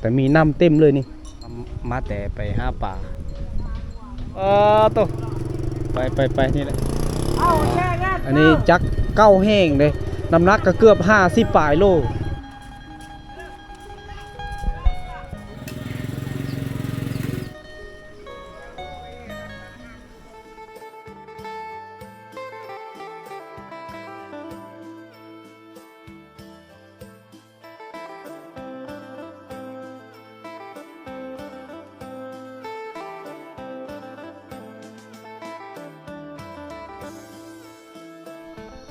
ແຕ່ມີນ້ຳເຕັມເລີຍນີ້ ມາແຕ່ໄປຫາປາ. ເອີ ໂຕ ໄປ ໄປ ໄປ ນີ້ແຫຼະ. ອັນນີ້ຈັກເກົ້າແຮງເດ້ ນ້ຳໜັກກໍເກືອບຫ້າສິບປາຍໂລ.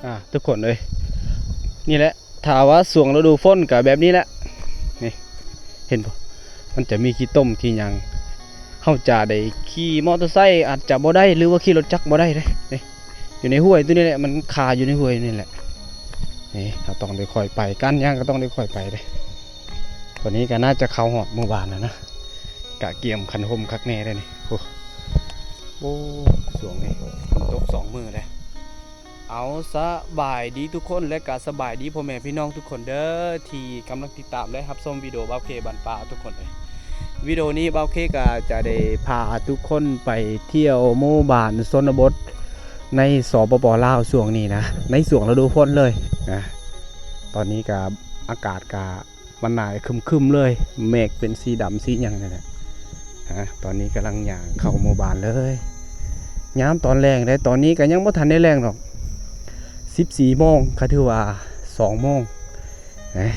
ອ່າ ທຸກຄົນເອີຍ ນີ້ແຫຼະ ຖ້າວ່າຊ່ວງລະດູຝົນກໍແບບນີ້ແຫຼະ ນີ້ ເຫັນບໍ່ ມັນຈະມີຂີ້ຕົມຂີ້ຫຍັງ ເຮົາຈະໄດ້ຂີ່ມໍເຕີໄຊອາດຈະບໍ່ໄດ້ ຫຼືວ່າຂີ່ລົດຈັກບໍ່ໄດ້ເດ້ ນີ້ ຢູ່ໃນຫ້ວຍຕົວນີ້ແຫຼະ ມັນຄາຢູ່ໃນຫ້ວຍນີ້ແຫຼະ ນີ້ ເຮົາຕ້ອງໄດ້ຄ່ອຍໄປ ການຍ່າງກໍຕ້ອງໄດ້ຄ່ອຍໄປເດ້. ຕອນນີ້ກໍໜ້າຈະເຂົ້າຮອດໝູ່ບ້ານແລ້ວນະ ກະກຽມຄັນຮົ່ມຄັກແນ່ເດ້ນີ້. ໂອ້ ໂອ້ ຊ່ວງນີ້ຝົນຕົກສອງມື້ແລ້ວ. ເອົາ ສະບາຍດີທຸກຄົນ ແລະກະສະບາຍດີພໍ່ແມ່ພີ່ນ້ອງທຸກຄົນເດີ ທີ່ກຳລັງຕິດຕາມ ແລະ ຮັບຊົມວິດີໂອບ່າວເຄບ້ານປ່າທຸກຄົນເອີຍ. ວິດີໂອນີ້ບ່າວເຄກໍຈະໄດ້ພາທຸກຄົນໄປທ່ຽວໝູ່ບ້ານຊົນນະບົດໃນ ສປປ ລາວ ຊ່ວງນີ້ນະ ໃນຊ່ວງລະດູຝົນເລີຍນະ. ຕອນນີ້ກໍອາກາດກໍ ມັນໜ້າຈະຄຶ້ມໆເລີຍ ເມກເປັນສີດຳສີຫຍັງນີ້ແຫຼະ. ຮະ ຕອນນີ້ກຳລັງຍ່າງເຂົ້າໝູ່ບ້ານເລີຍ ຍາມຕອນແລງເດ້ ຕອນນີ້ກໍຍັງບໍ່ທັນໄດ້ແລງດອກ ສິບສີ່ໂມງ ກໍຖືວ່າສອງໂມງນະ.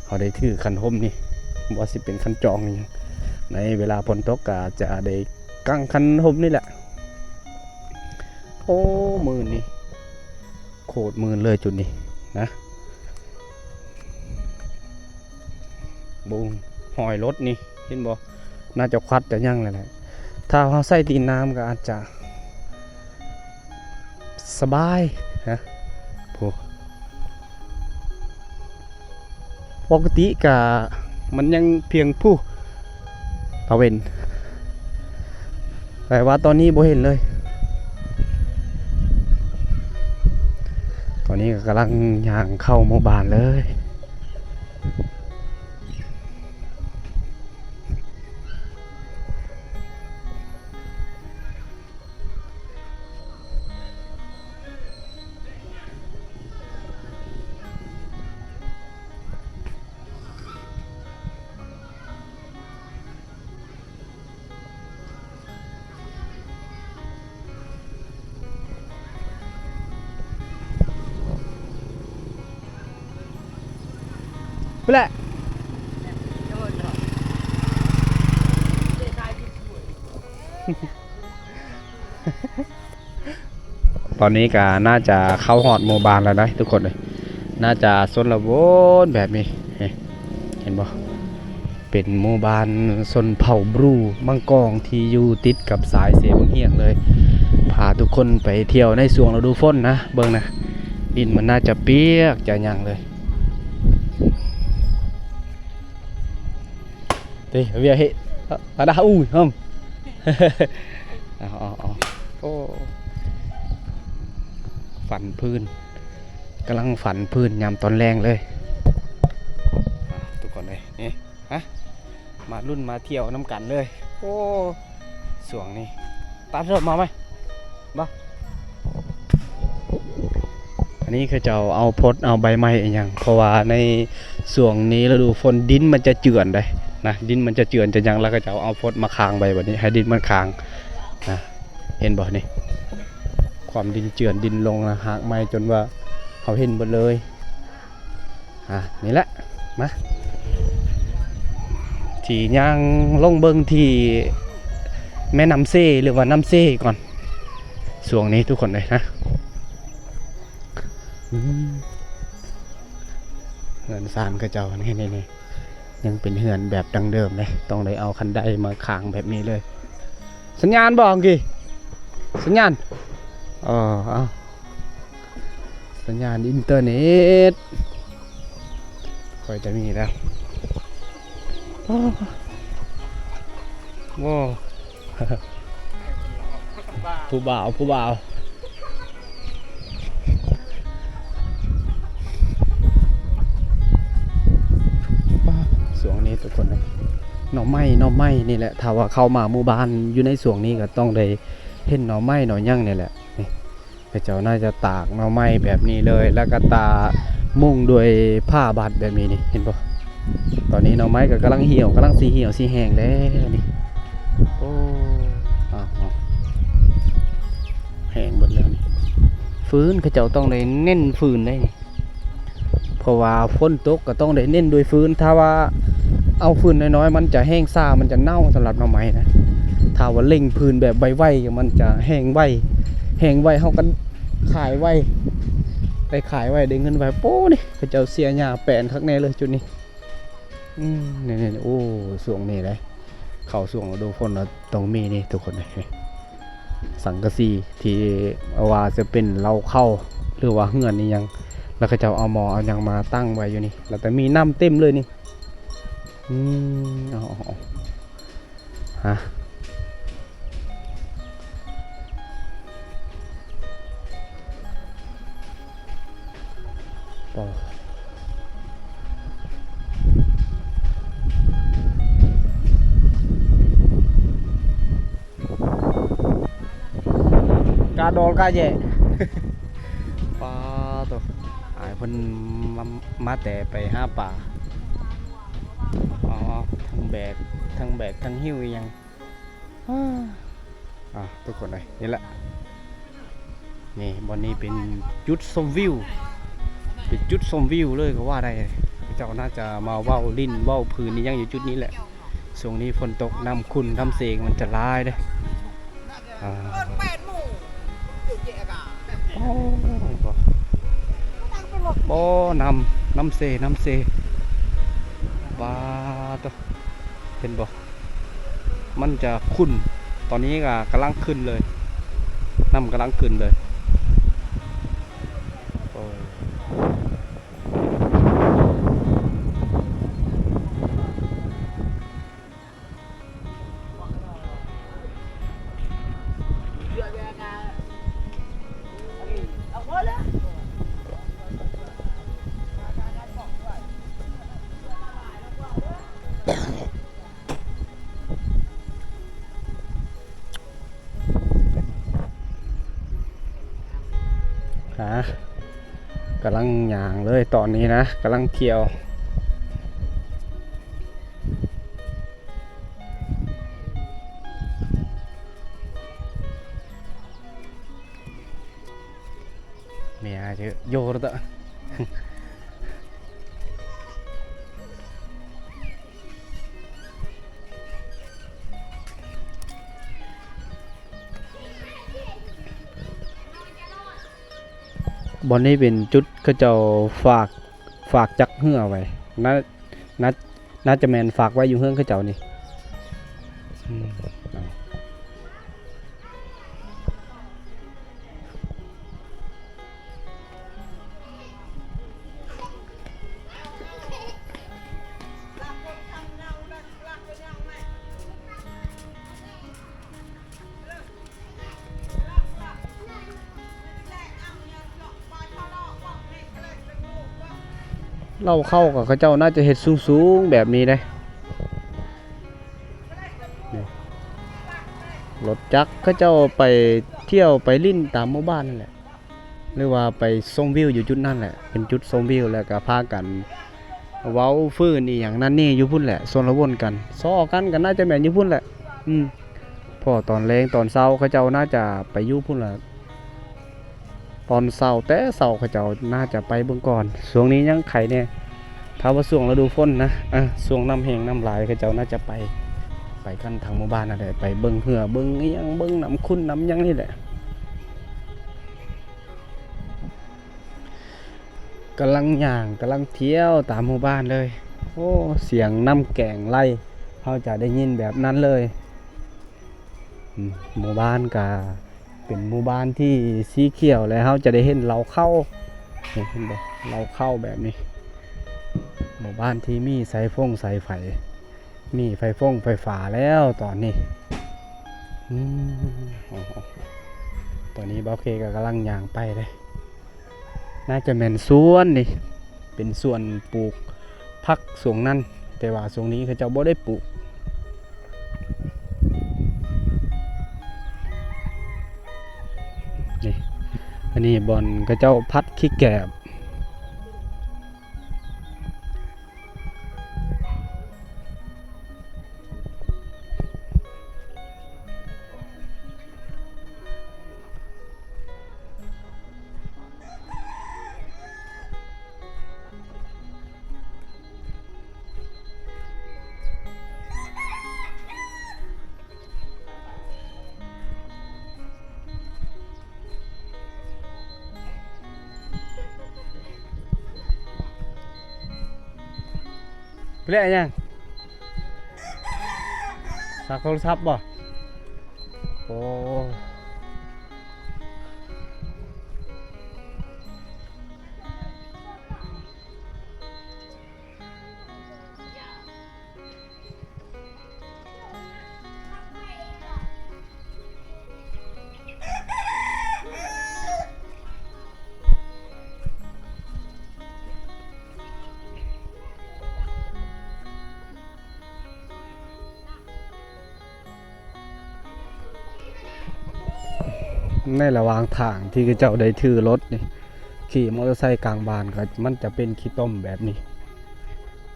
ເຮົາໄດ້ຖືຄັນຮົ່ມນີ້ ບໍ່ວ່າຊິເປັນຄັນຈອງອີ່ຫຍັງ ໃນເວລາຝົນຕົກກໍຈະໄດ້ກາງຄັນຮົ່ມນີ້ແຫຼະ. ໂອ້ ມື່ນນີ້ ໂຄດມື່ນເລີຍຈຸດນີ້ນະ ເບິ່ງຮອຍລົດນີ້ ເຫັນບໍ່ ໜ້າຈະຄວັດຈະຫຍັງແລ້ວແຫຼະ. ຖ້າເຮົາໃສ່ຕີນນ້ຳກໍອາດຈະສະບາຍນະ ໂອ້. ປົກກະຕິກະມັນຍັງພຽງຜູ້ຕາເວັນ ແຕ່ວ່າຕອນນີ້ບໍ່ເຫັນເລີຍ. ຕອນນີ້ກໍກຳລັງຍ່າງເຂົ້າໝູ່ບ້ານເລີຍ. ພຸ້ນແຫຼະ ຕອນນີ້ກໍໜ້າຈະເຂົ້າຮອດໝູ່ບ້ານແລ້ວເດ້ທຸກຄົນເອີຍ. ໜ້າຈະຊົນນະບົດແບບນີ້ ເຫັນບໍ່ ເປັນໝູ່ບ້ານຊົນເຜົ່າບຣູມັງກອງ ທີ່ຢູ່ຕິດກັບສາຍເຊບັ້ງຮຽງເລີຍ. ພາທຸກຄົນໄປທ່ຽວໃນຊ່ວງລະດູຝົນນະ ເບິ່ງນະ ດິນມັນໜ້າຈະປຽກຈະຫຍັງເລີຍ. ເດ້ ວຽເຮ ອະ ອະດາອູ ເຮີມ ເອົາ ເອົາ ເອົາ ໂອ້ ຝັນພື້ນ ກຳລັງຝັນພື້ນຍາມຕອນແລງເລີຍ ອ່າ ທຸກຄົນເອີຍ ນີ້ ຮະ ມາລຸ້ນມາທ່ຽວນຳກັນເລີຍ. ໂອ້ ຊ່ວງນີ້ ຕັດເລີ່ມມາໃໝ່ ບໍ່ ອັນນີ້ເຂົາເຈົ້າເອົາພົດເອົາໃບໄມ້ອີ່ຫຍັງ ເພາະວ່າໃນຊ່ວງນີ້ລະດູຝົນດິນມັນຈະເຈື່ອນເດ້ນະ ດິນມັນຈະເຈື່ອນຈະຫຍັງ ແລ້ວເຂົາເຈົ້າເອົາພົດມາຄາງໄວ້ ບັດນີ້ໃຫ້ດິນມັນຄາງນະ. ເຫັນບໍ່ນີ້ ຄວາມດິນເຈື່ອນດິນລົງນະ ຮາກໄມ້ຈົນວ່າເຮົາເຫັນເບິດເລີຍ. ອ່າ ນີ້ແຫຼະ ມາ ທີ່ຍ່າງລົງເບິ່ງທີ່ແມ່ນ້ຳເຊ ຫຼືວ່ານ້ຳເຊກ່ອນ ຊ່ວງນີ້ທຸກຄົນເອີຍນະ. ອືມ ເຮືອນຊານເຂົາເຈົ້ານີ້ ນີ້ ນີ້ ຍັງເປັນເຮືອນແບບດັ້ງເດີມເດ້ ຕ້ອງໄດ້ເອົາຄັນໄດມາຄາງແບບນີ້ເລີຍ. ສັນຍານບໍ່ ກີ້ ສັນຍານ ເອີ ເອົາ ສັນຍານອິນເຕີເນັດຂ້ອຍຈະມີແລ້ວ. ໂອ້ ໂອ້ ຜູ້ບ່າວ ຜູ້ບ່າວ. ຊ່ວງນີ້ ທຸກຄົນເອີຍ ໜໍ່ໄມ້ ໜໍ່ໄມ້ນີ້ແຫຼະ. ຖ້າວ່າເຂົ້າມາໝູ່ບ້ານຢູ່ໃນຊ່ວງນີ້ກໍຕ້ອງໄດ້ເຫັນໜໍ່ໄມ້ໜໍ່ຫຍັງນີ້ແຫຼະ. ນີ້ ເຂົາເຈົ້າໜ້າຈະຕາກໜໍ່ໄມ້ແບບນີ້ເລີຍ ແລ້ວກໍຕາມຸງດ້ວຍຜ້າບັດແບບນີ້ນີ້ ເຫັນບໍ່? ຕອນນີ້ໜໍ່ໄມ້ກໍກຳລັງຫ່ຽວ ກຳລັງຊິຫ່ຽວຊິແຫ້ງແລ້ວນີ້. ໂອ້ ອ້າວ ອ້າວ ແຫ້ງເບິດແລ້ວນີ້. ຟືນ ເຂົາເຈົ້າຕ້ອງໄດ້ເນັ້ນຟືນໄດ໋ນີ້ ເພາະວ່າຝົນຕົກກໍຕ້ອງໄດ້ເນັ້ນດ້ວຍຟືນ. ຖ້າວ່າເອົາຟືນນ້ອຍໆ ມັນຈະແຫ້ງຊ້າ ມັນຈະເນົ່າ. ສຳລັບໜໍ່ໄມ້ນະ ຖ້າວ່າເລັ່ງຟືນແບບໄວໆ ມັນຈະແຫ້ງໄວ ແຫ້ງໄວ ເຮົາກໍຂາຍໄວ ໄດ້ຂາຍໄວ ໄດ້ເງິນໄວ. ໂອ້ ນີ້ເຂົາເຈົ້າເສຍຫຍ້າແປນຄັກແນ່ເລີຍຈຸດນີ້. ອືມ ນີ້ໆ ໂອ້ ຊ່ວງນີ້ເດ້ ເຂົ້າຊ່ວງລະດູຝົນລະ ຕ້ອງມີນີ້ທຸກຄົນເອີຍ. ສັງກະສີທີ່ວ່າຈະເປັນເລົ້າເຂົ້າ ຫຼືວ່າເຮືອນອີ່ຫຍັງ ແລ້ວເຂົາເຈົ້າເອົາໝໍ້ເອົາຫຍັງມາຕັ້ງໄວ້ຢູ່ນີ້ ແລ້ວແຕ່ມີນ້ຳເຕັມເລີຍນີ້. ອືມ ເອົາ ເອົາ ເອົາ ຮະ ກາດອນກາແຢ ປາໂຕ ອ້າຍເພິ່ນມາ ມາແຕ່ໄປຫາປາ. ເອົາ ເອົາ ທັງແບກ ທັງແບກ ທັງຫິ້ວອີ່ຫຍັງ. ອາ ທຸກຄົນເອີຍ ນີ້ແຫຼະ ນີ້ ບ່ອນນີ້ເປັນຈຸດຊົມວິວ ເປັນຈຸດຊົມວິວເລີຍກໍວ່າໄດ້. ເຂົາເຈົ້າໜ້າຈະມາເວົ້າຫຼິ້ນເວົ້າພື້ນອີ່ຫຍັງຢູ່ຈຸດນີ້ແຫຼະ. ຊ່ວງນີ້ຝົນຕົກ ນ້ຳຂຸ່ນນ້ຳເສມັນຈະຫຼາຍເດ້. ອາ ໂອ້ຍ ບໍ່ ບໍ່ ນ້ຳ ນ້ຳເສ ນ້ຳເສ ປາໂຕ ເຫັນບໍ່? ມັນຈະຂຸ່ນ ຕອນນີ້ກໍກຳລັງຂຶ້ນເລີຍ ນ້ຳກຳລັງຂຶ້ນເລີຍ. ໂອ້ຍ ຫາ ກຳລັງຍ່າງເລີຍຕອນນີ້ນະ ກຳລັງທ່ຽວ. ແມ່ອາດຈະໂຍລະຕະ ບ່ອນນີ້ເປັນຈຸດເຂົາເຈົ້າຝາກ ຝາກຈັກເຮືອໄວ້ ໜ້າ ໜ້າ ໜ້າຈະແມ່ນຝາກໄວ້ຢູ່ເຮືອນເຂົາເຈົ້ານີ້. ອືມ ເອົາ ເລົ້າເຂົ້າກໍເຂົາເຈົ້າໜ້າຈະເຮັດສູງໆແບບນີ້ເດ້. ນີ້ ລົດຈັກເຂົາເຈົ້າໄປທ່ຽວໄປຫຼິ້ນຕາມໝູ່ບ້ານນັ້ນແຫຼະ ຫຼືວ່າໄປຊົມວິວຢູ່ຈຸດນັ້ນແຫຼະ ເປັນຈຸດຊົມວິວ ແລ້ວກໍພາກັນເວົ້າຟື້ນອີ່ຫຍັງນັ້ນນີ້ຢູ່ພຸ້ນແຫຼະ ຊົນລະວົນກັນ ຊໍກັນກໍໜ້າຈະແມ່ນຢູ່ພຸ້ນແຫຼະ. ອືມ ເພາະຕອນແລງຕອນເຊົ້າເຂົາເຈົ້າໜ້າຈະໄປຢູ່ພຸ້ນລະ ຕອນເຊົ້າແຕ່ເຊົ້າເຂົາເຈົ້າໜ້າຈະໄປເບິ່ງກ່ອນ. ຊ່ວງນີ້ຍັງໄຄແດ່ ຖ້າວ່າຊ່ວງລະດູຝົນນະ ອາ ຊ່ວງນ້ຳແຫ້ງນ້ຳຫຼາຍເຂົາເຈົ້າໜ້າຈະໄປ ໄປກັນທັງໝູ່ບ້ານນັ້ນແຫຼະ ໄປເບິ່ງເຮືອ ເບິ່ງອີ່ຫຍັງ ເບິ່ງນ້ຳຂຸ່ນນ້ຳຫຍັງນີ້ແຫຼະ. ກຳລັງຍ່າງ ກຳລັງທ່ຽວຕາມໝູ່ບ້ານເລີຍ. ໂອ້ ສຽງນ້ຳແກງໄຫຼ ເຮົາຈະໄດ້ຍິນແບບນັ້ນເລີຍ. ອືມ ໝູ່ບ້ານກະເປັນໝູ່ບ້ານທີ່ສີຂຽວ ແລະ ເຮົາຈະໄດ້ເຫັນເລົ້າເຂົ້າ ເຫັນບໍ່ ເລົ້າເຂົ້າແບບນີ້. ໝູ່ບ້ານທີ່ມີສາຍຟົງສາຍໄຟ ມີໄຟຟົງໄຟຟ້າແລ້ວຕອນນີ້. ອືມ ຕອນນີ້ບ່າວເຄກໍກຳລັງຍ່າງໄປເດ້. ໜ້າຈະແມ່ນສວນນີ້ ເປັນສວນປູກຜັກສວນນັ້ນ ແຕ່ວ່າຊ່ວງນີ້ເຂົາເຈົ້າບໍ່ໄດ້ປູກ. ນີ້ ອັນນີ້ບ່ອນເຂົາເຈົ້າພັດຂີ້ແກບ. ເລະຫຍັງ? ຊັກໂທລະສັບບໍ່? ໂອ້. ໃນລະຫວ່າງທາງທີ່ເຂົາເຈົ້າໄດ້ຖືລົດນີ້ ຂີ່ມໍເຕີໄຊກາງບ້ານ ກໍມັນຈະເປັນຂີ້ຕົມແບບນີ້.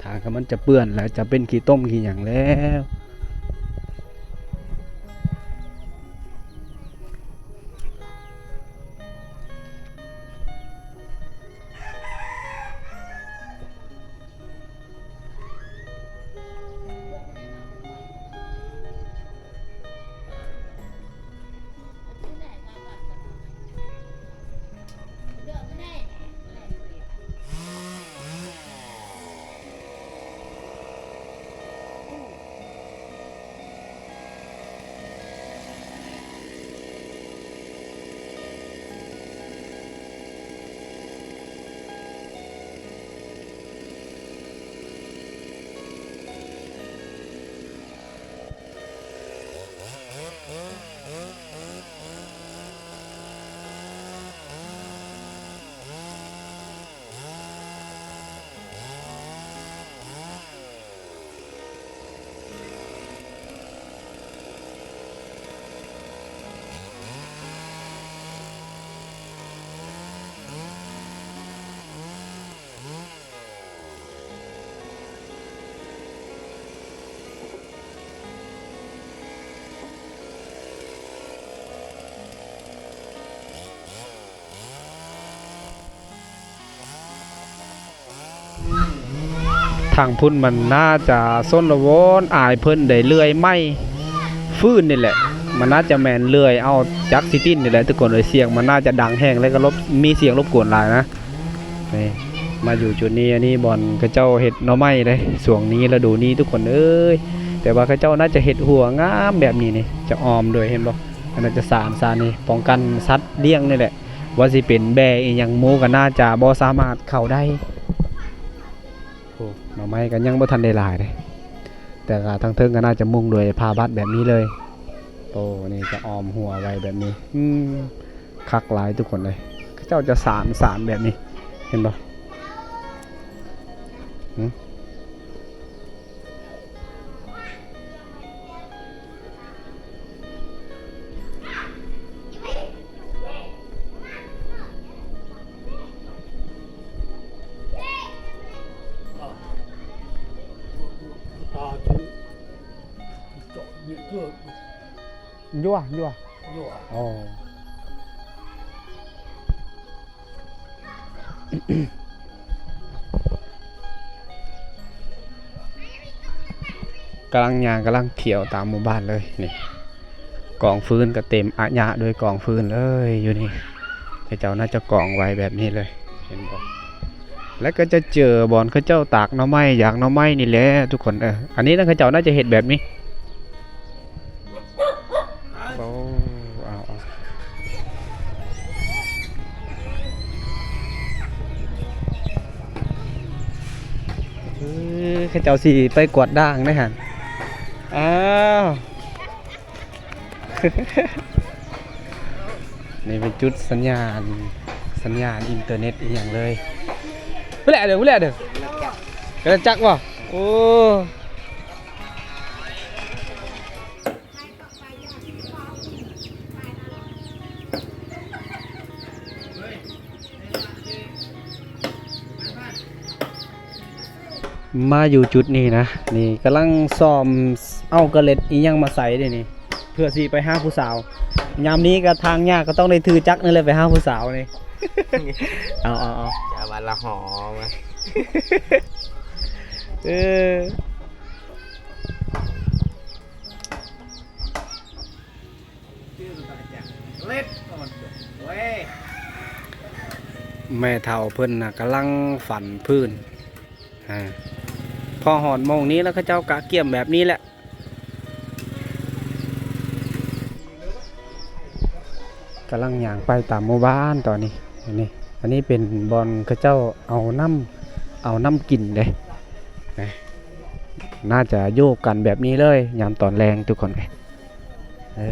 ທາງກໍມັນຈະເປື້ອນ ແລະ ຈະເປັນຂີ້ຕົມຂີ້ຫຍັງແລ້ວ. ທາງພຸ້ນມັນໜ້າຈະຊົນລະວົນ ອ້າຍເພິ່ນໄດ້ເລື່ອຍໄມ້ຟືນນີ້ແຫຼະ. ມັນໜ້າຈະແມ່ນເລື່ອຍເອົາຈັກຊິຕິນນີ້ແຫຼະທຸກຄົນເອີຍ. ສຽງມັນໜ້າຈະດັງແຮງ ແລ້ວກໍລົບ ມີສຽງລົບກວນຫຼາຍນະ. ນີ້ ມາຢູ່ຈຸດນີ້ ອັນນີ້ບ່ອນເຂົາເຈົ້າເຮັດໜໍ່ໄມ້ເດ້ ຊ່ວງນີ້ລະດູນີ້ທຸກຄົນເອີຍ. ແຕ່ວ່າເຂົາເຈົ້າໜ້າຈະເຮັດຮົ້ວງາມແບບນີ້ນີ້ ຈະອ້ອມດ້ວຍ ເຫັນບໍ່? ອັນນັ້ນຈະສານ ສານນີ້ປ້ອງກັນສັດລ້ຽງນີ້ແຫຼະ. ວ່າຊິເປັນແບ້ອີ່ຫຍັງ ໝູກໍໜ້າຈະບໍ່ສາມາດເຂົ້າໄດ້. ໂອ້ ໜໍ່ໄມ້ກໍຍັງບໍ່ທັນໄດ້ຫຼາຍເດ້ ແຕ່ກໍທາງເທິງກໍໜ້າຈະມຸງດ້ວຍຜ້າບັດແບບນີ້ເລີຍ. ໂອ້ ນີ້ຈະອ້ອມຮົ້ວໄວ້ແບບນີ້. ອືມ ຄັກຫຼາຍທຸກຄົນເອີຍ. ເຂົາເຈົ້າຈະສານ ສານແບບນີ້ ເຫັນບໍ່? ຫຶ? ຍົວ ຍົວ ຍົວ ອໍ. ກຳລັງຍ່າງ ກຳລັງທ່ຽວຕາມໝູ່ບ້ານເລີຍນີ້. ກອງຟືນກໍເຕັມອາຍະດ້ວຍກອງຟືນເລີຍຢູ່ນີ້. ເຂົາເຈົ້າໜ້າຈະກອງໄວ້ແບບນີ້ເລີຍ ເຫັນບໍ່? ແລ້ວກໍຈະເຈີບ່ອນເຂົາເຈົ້າຕາກໜໍ່ໄມ້ ຢາກໜໍ່ໄມ້ນີ້ແຫຼະທຸກຄົນເອີຍ. ອັນນີ້ນະ ເຂົາເຈົ້າໜ້າຈະເຮັດແບບນີ້. ໂອ້ ເອົາ ເອົາ ເອີ ເຂົາເຈົ້າຊິໄປກວາດດ່າງເດ້ຫັ້ນ. ອ້າວ ນີ້ເປັນຈຸດສັນຍານ ສັນຍານອິນເຕີເນັດອີ່ຫຍັງເລີຍ. ຜູ້ແຫຼະເດີ ຜູ້ແຫຼະເດີ ກະຈັກບໍ່? ໂອ້ ມາຢູ່ຈຸດນີ້ນະ ນີ້ກຳລັງສ້ອມເອົາກະເລັດອີ່ຫຍັງມາໃສ່ເດ້ນີ້ ເພື່ອຊິໄປຫາຜູ້ສາວ. ຍາມນີ້ກໍທາງຍາກ ກໍຕ້ອງໄດ້ຖືຈັກນີ້ແຫຼະໄປຫາຜູ້ສາວນີ້. ເອົາ ເອົາ ເອົາ ຢ່າວ່າລະຫໍມາ ເອີ. ແມ່ເຖົ້າເພິ່ນນະກຳລັງຝັນພື້ນ ອາ ພໍຮອດໂມງນີ້ແລ້ວ ເຂົາເຈົ້າກະກຽມແບບນີ້ແຫຼະ. ກຳລັງຍ່າງໄປຕາມໝູ່ບ້ານຕອນນີ້. ອັນນີ້ ອັນນີ້ເປັນບ່ອນເຂົາເຈົ້າເອົານ້ຳ ເອົານ້ຳກິນເດ້ ນະ ໜ້າຈະຢູ່ກັນແບບນີ້ເລີຍ ຍາມຕອນແລງທຸກຄົນເອີຍ. ເອີ.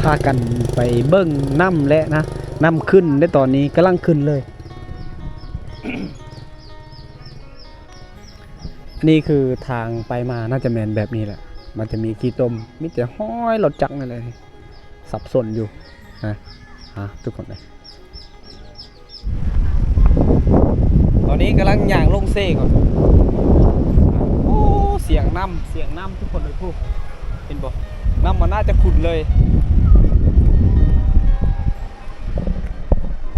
ພາກັນໄປເບິ່ງນ້ຳແຫຼະນະ ນ້ຳຂຶ້ນໃນຕອນນີ້ ກຳລັງຂຶ້ນເລີຍ. ອັນນີ້ຄືທາງໄປມາ ໜ້າຈະແມ່ນແບບນີ້ແຫຼະ ມັນຈະມີຂີ້ຕົມ ມີແຕ່ຮອຍລົດຈັກນັ້ນແຫຼະ ສັບສົນຢູ່ນະ ອາ ທຸກຄົນເອີຍ. ຕອນນີ້ກຳລັງຍ່າງລົງເຊກ່ອນ. ໂອ້ ສຽງນ້ຳ ສຽງນ້ຳທຸກຄົນເອີຍ ຜູ້ ເຫັນບໍ່? ນ້ຳມັນໜ້າຈະຂຸ້ນເລີຍ.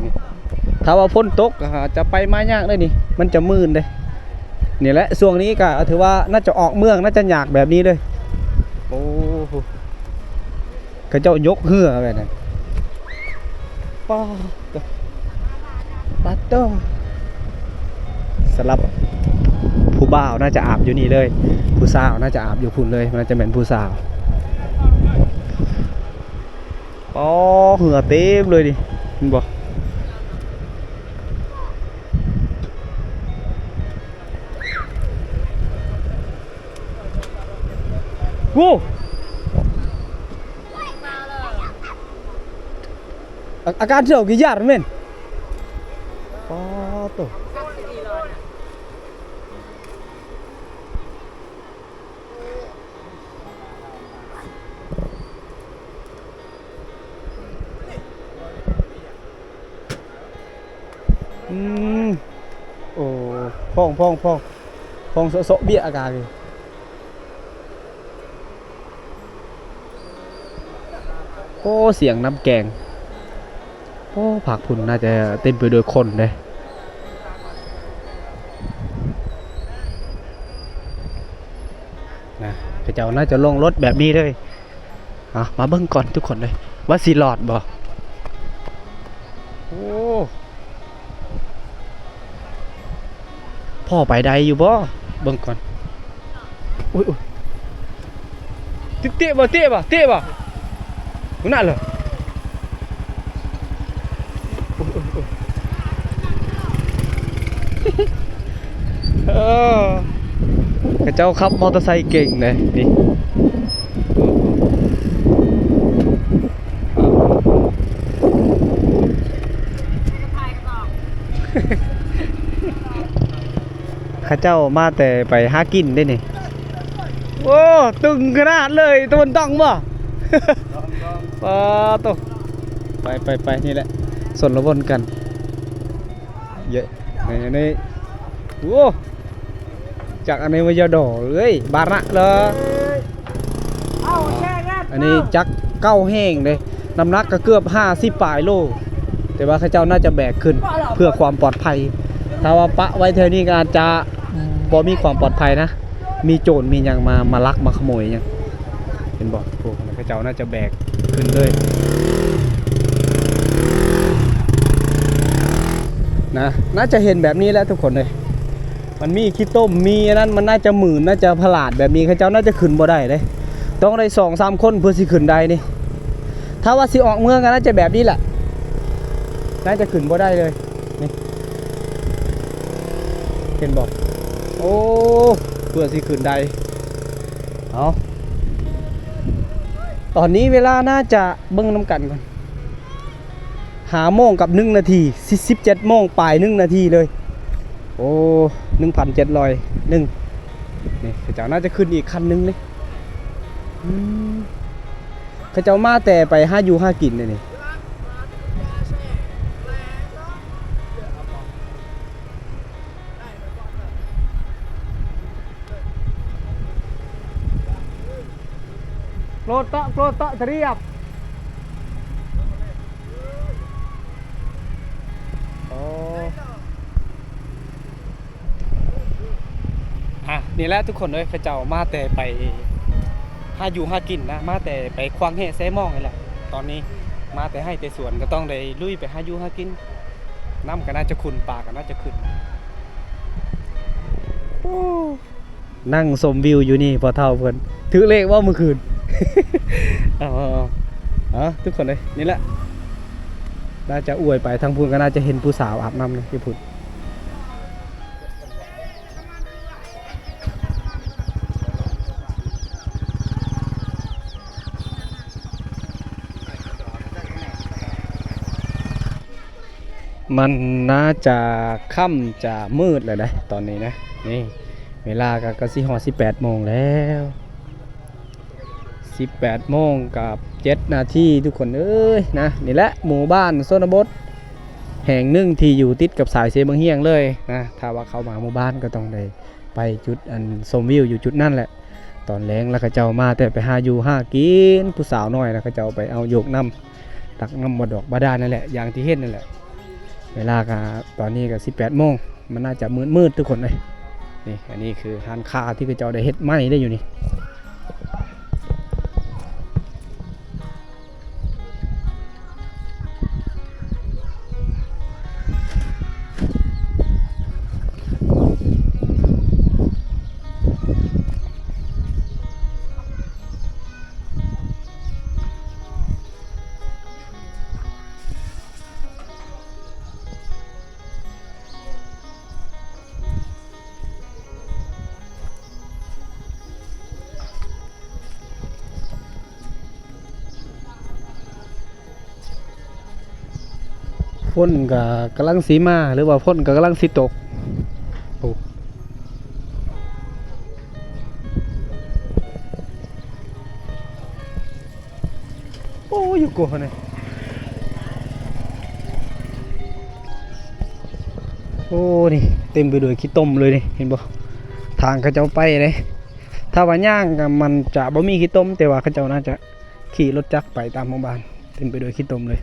ນີ້ ຖ້າວ່າຝົນຕົກ ອາ ຈະໄປມາຍາກເດ້ນີ້ ມັນຈະມື່ນເດ້. ນີ້ແຫຼະ ຊ່ວງນີ້ກະຖືວ່າໜ້າຈະອອກເມືອງ ໜ້າຈະຍາກແບບນີ້ເດ້. ໂອ້ ເຂົາເຈົ້າຍົກເຮືອແບບນັ້ນ ປາດໂທ້ ປາດໂທ້. ສຳລັບຜູ້ບ່າວໜ້າຈະອາບຢູ່ນີ້ເລີຍ ຜູ້ສາວໜ້າຈະອາບຢູ່ພຸ້ນເລີຍ ໜ້າຈະແມ່ນຜູ້ສາວ. ອໍ ເຮືອເຕັມເລີຍນີ້ ເຫັນບໍ່? ໂອ້ ອາ ອາກາດເຈົ້າຄືຢາດແມ່ນ ປາດໂທ້. ອືມ ໂອ້ ພອງ ພອງ ພອງ ພອງເຊາະໆ ເບຍອາກາດນີ້. ໂອ້ ສຽງນ້ຳແກງ. ໂອ້ ພາກພຸ້ນໜ້າຈະເຕັມໄປດ້ວຍຄົນເດ້ ນະ ເຂົາເຈົ້າໜ້າຈະລົງລົດແບບນີ້ເລີຍ. ອາ ມາເບິ່ງກ່ອນທຸກຄົນເອີຍ ວ່າຊິລອດບໍ່? ໂອ້ ພໍໄປໄດ້ຢູ່ບໍ່? ເບິ່ງກ່ອນ. ໂອ້ຍ ໂອ້ຍ ເຕະ ເຕະບໍ່? ເຕະບໍ່? ເຕະບໍ່? ນັ້ນເລີຍ. ໂອ້ຍ ໂອ້ຍ ໂອ້ຍ ເອີ ເຂົາເຈົ້າຂັບມໍເຕີໄຊເກັ່ງເດ້ນີ້. ເຂົາເຈົ້າມາແຕ່ໄປຫາກິນເດ້ນີ້. ໂອ້ ຕຶງຂະໜາດເລີຍ ຕາເວັນຕ້ອງບໍ່? ປາໂຕ ໄປ ໄປ ໄປ ນີ້ແຫຼະ ຊົນລະບົນກັນ. ເຢະ ນີ້ ນີ້ ໂອ້ ຈັກອັນນີ້ວ່າຢາດໍເອີຍ ບານະເລີຍ. ອັນນີ້ຈັກເກົ້າແຮງເດ້ ນ້ຳໜັກກໍເກືອບຫ້າສິບປາຍໂລ ແຕ່ວ່າເຂົາເຈົ້າໜ້າຈະແບກຂຶ້ນເພື່ອຄວາມປອດໄພ. ຖ້າວ່າປະໄວ້ແຖວນີ້ກໍອາດຈະບໍ່ມີຄວາມປອດໄພນະ ມີໂຈນມີຫຍັງມາ ມາລັກມາຂະໂມຍຫຍັງ. ເຫັນບໍ່? ໂອ້ ເຂົາເຈົ້າໜ້າຈະແບກຂຶ້ນເລີຍນະ ໜ້າຈະເຫັນແບບນີ້ແຫຼະທຸກຄົນເອີຍ. ມັນມີຂີ້ຕົມ ມີອັນນັ້ນ ມັນໜ້າຈະໝື່ນ ໜ້າຈະພະຫຼາດແບບນີ້ ເຂົາເຈົ້າໜ້າຈະຂຶ້ນບໍ່ໄດ້ເດ້ ຕ້ອງໄດ້ສອງສາມຄົນເພື່ອຊິຂຶ້ນໄດ້ນີ້. ຖ້າວ່າຊິອອກເມືອງກໍໜ້າຈະແບບນີ້ແຫຼະ ໜ້າຈະຂຶ້ນບໍ່ໄດ້ເລີຍ. ນີ້ ເຫັນບໍ່? ໂອ້ ເພື່ອຊິຂຶ້ນໄດ້. ເອົາ ຕອນນີ້ເວລາໜ້າຈະ ເບິ່ງນຳກັນກ່ອນ ຫ້າໂມງກັບໜຶ່ງນາທີ ສິບເຈັດໂມງປາຍໜຶ່ງນາທີເລີຍ. ໂອ້ ໜຶ່ງພັນເຈັດຮ້ອຍໜຶ່ງ ນີ້ ເຂົາເຈົ້າໜ້າຈະຂຶ້ນອີກຄັນໜຶ່ງນີ້. ອືມ ເຂົາເຈົ້າມາແຕ່ໄປຫາຢູ່ຫາກິນເດ້ນີ້. ໂກຣຕະ ໂກຣຕະ ທະລຽບ. ໂອ້ ອ່ະ ນີ້ແຫຼະທຸກຄົນເອີຍ ເຂົາເຈົ້າມາແຕ່ໄປຫາຢູ່ຫາກິນນະ ມາແຕ່ໄປຂວາງແຮ່ແຊມອງນີ້ແຫຼະ. ຕອນນີ້ມາແຕ່ໄຮ່ແຕ່ສວນ ກໍຕ້ອງໄດ້ລຸຍໄປຫາຢູ່ຫາກິນ. ນ້ຳກໍໜ້າຈະຂຸ່ນ ປາກໍໜ້າຈະຂຶ້ນ. ໂອ້ ນັ່ງຊົມວິວຢູ່ນີ້ ພໍ່ເຖົ້າເພິ່ນຖືກເລກບໍ່ມື້ຄືນ? ເອົາ ເອົາ ເອົາ ເອົາ ທຸກຄົນເອີຍ ນີ້ແຫຼະ ໜ້າຈະອວຍໄປ ທາງພຸ້ນກໍໜ້າຈະເຫັນຜູ້ສາວອາບນ້ຳຢູ່ພຸ້ນ. ມັນໜ້າຈະຄ່ຳຈະມືດແລ້ວເດ້ຕອນນີ້ນະ. ນີ້ເວລາກໍ ກໍຊິຮອດສິບແປດໂມງແລ້ວ ສິບແປດໂມງກັບເຈັດນາທີ ທຸກຄົນເອີຍນະ. ນີ້ແຫຼະໝູ່ບ້ານຊົນນະບົດແຫ່ງໜຶ່ງທີ່ຢູ່ຕິດກັບສາຍເຊບັ້ງຮຽງເລີຍນະ. ຖ້າວ່າເຂົ້າມາໝູ່ບ້ານກໍຕ້ອງໄດ້ໄປຈຸດອັນຊົມວິວຢູ່ຈຸດນັ້ນແຫຼະ. ຕອນແລງລະເຂົາເຈົ້າມາແຕ່ໄປຫາຢູ່ຫາກິນ ຜູ້ສາວນ້ອຍລະເຂົາເຈົ້າໄປເອົາໂຢກນ້ຳ ຕັກນ້ຳບາດອກບາດານນັ້ນແຫຼະ ຢ່າງທີ່ເຫັນນັ້ນແຫຼະ. ເວລາກະຕອນນີ້ກະສິບແປດໂມງ ມັນໜ້າຈະມືດໆ ທຸກຄົນເອີຍ. ນີ້ ອັນນີ້ຄືຮ້ານຄ້າທີ່ເຂົາເຈົ້າໄດ້ເຮັດໃໝ່ເດ້ຢູ່ນີ້. ຝົນກະກຳລັງຊິມາ ຫຼືວ່າຝົນກະກຳລັງຊິຕົກ. ໂອ້ ໂອ້ ຢູ່ກົວນີ້ ໂອ້ ນີ້ເຕັມໄປດ້ວຍຂີ້ຕົມເລີຍນີ້ ເຫັນບໍ່? ທາງເຂົາເຈົ້າໄປເດ້ ຖ້າວ່າຍ່າງກໍມັນຈະບໍ່ມີຂີ້ຕົມ ແຕ່ວ່າເຂົາເຈົ້າໜ້າຈະຂີ່ລົດຈັກໄປຕາມໝູ່ບ້ານ ເຕັມໄປດ້ວຍຂີ້ຕົມເລີຍ.